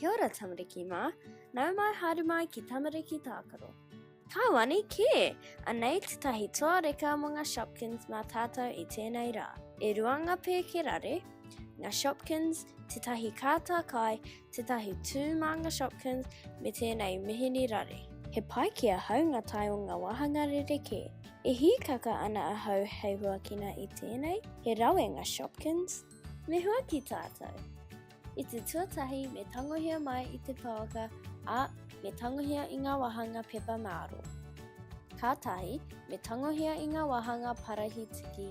Kia ora tamariki mā, nau mai haere mai ki Tamariki Tākaro. Ka wani kē! Anei tētahi toa reka mō ngā Shopkins mā tātou i tēnei rā. E rua ngā pēke rare, ngā Shopkins, tētahi kāta kai, tētahi tū mā ngā Shopkins me tēnei mihini rare. He pai ki ahau ngā tae o ngā wāhanga rerekē. E hīkaka ana ahau hei huakina i tēnei, he rawe ngā Shopkins. Me huaki tātou! I te tuatahi me tangohia mai i te pouaka, ā, me tangohia i ngā wāhanga pepa mārō. Kātahi, me tangohia i ngā wāhanga parahi tiki.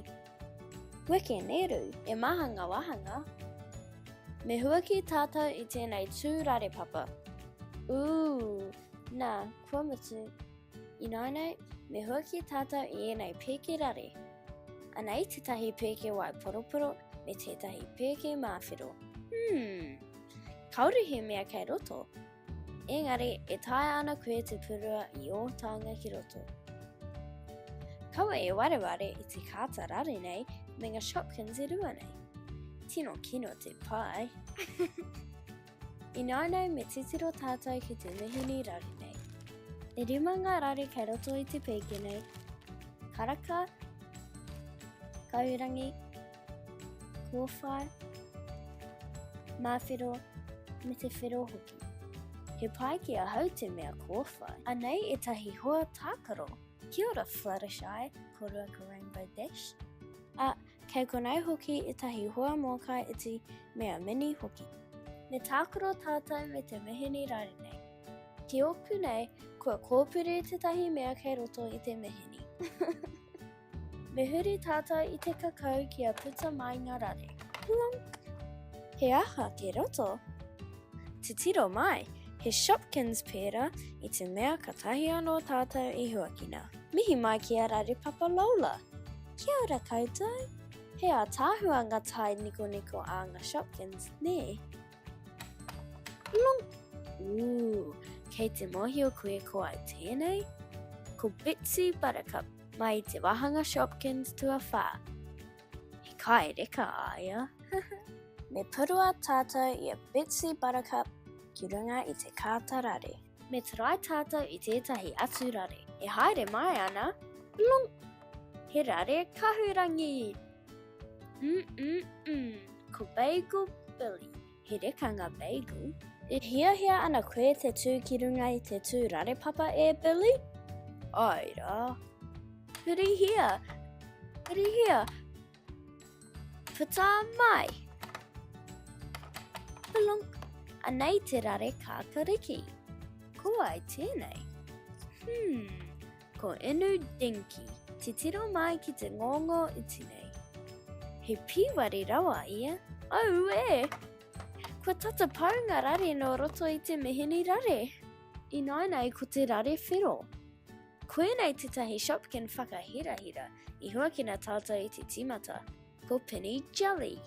Weke nēru, e maha ngā wāhanga. Me huaki tātou i tēnei tū rarepapa. Ū, nā, kua mutu. Ināianei, me huaki tātou i ēnei pēke rare. Anei tētahi pēke waiporoporo me tētahi pēke māwhero. Hmm, kāore he mea kei roto. Engari, e taea ana koe te purua i ō taonga ki roto. Kaua e wareware i te kāta rare nei me ngā Shopkins e rua nei. Tino kino te pai. Ināianei me titiro tātou ki te mihini rare nei. E rima ngā rare kei roto i te pēke nei, karaka, kahurangi, kōwhai, māwhero, me te whero hoki. He pai ki ahau te mea kōwhai. Anei ētahi hoa tākaro. Kia ora Fluttershy, kōrua ko Rainbow Dash. Ā, Kei konei hoki ētahi hoa mōkai iti me a Minnie hoki. Me tākaro tātou me te mihini rare nei. Ki ōku nei, kua kōpuru tētahi mea kei roto i te mihini. Me huri tātou i te kakau kia puta mai ngā rare. Plonk! He aha kei roto? Titiro mai, he Shopkins pērā i te mea katahi anō tātou i huakina. Mihi mai ki a Rarepapa Lola! Kia ora koutou! He ātaahua ngā tae nikoniko a ngā Shopkins, nē? Plonk! Ooh, kei te mōhio koe ko ai tēnei? Ko Bitsy Buttercup mai i te wāhanga Shopkins tuawhā. He kai reka a ia. Me purua tātou i a Bitsy Buttercup ki runga i te kāta rare. Me try tātou i tētahi atu rare. E haere mai ana, plonk! He rare kahurangi! Mm mm mm, ko Bagel Billy. He reka ngā bagel. E hiahia ana koe te tū ki runga i te tū rarepapa e Billy? Āe rā. Hurihia! Hurihia! Puta mai! Plonk! Anei te rare kākariki. Ko wai tēnei? Hmm, ko Inu Dinky. Titiro mai ki te ngōngō iti nei. He pīwari rawa ia. Auē! Kua tata pau ngā rare nō roto i te mihini rare. Ināianei ko te rare whero. Koinei tētahi Shopkin whakahirahira i huakina tātou i te tīmata, ko Penny Jelly.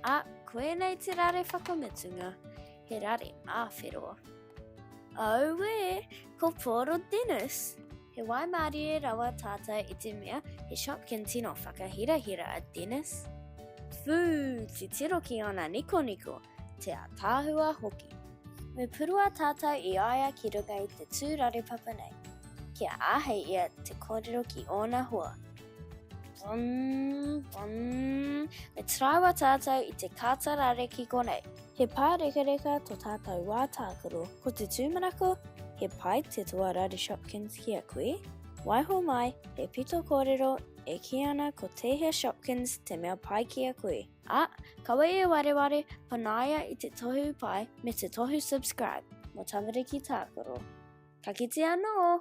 Ā, koinei te rare whakamutunga, he rare māwhero. Auē, ko Pōro Dennis! He waimārie rawa tātou i te mea he Shopkin tino whakahirahira a Dennis. Whū, titiro ki ōna nikoniko, te ātaahua hoki. Me purua tātou i a ia ki runga i te tūrarepapa nei, kia āhei ia te kōrero ki ōna hoa. Bum, bum, me taraiwa tātou i te kāta rare ki konei. He pārekareka tō tātou wā tākaro. Ko te tūmanako, he pai te toa rare Shopkins ki a koe. Waiho mai he pito kōrero e kī ana ko tēhea Shopkins te mea pai ki a koe. Ā, kaua e wareware, panaia i te tohu pai me te tohu subscribe mō Tamariki Tākaro. Ka kite anō!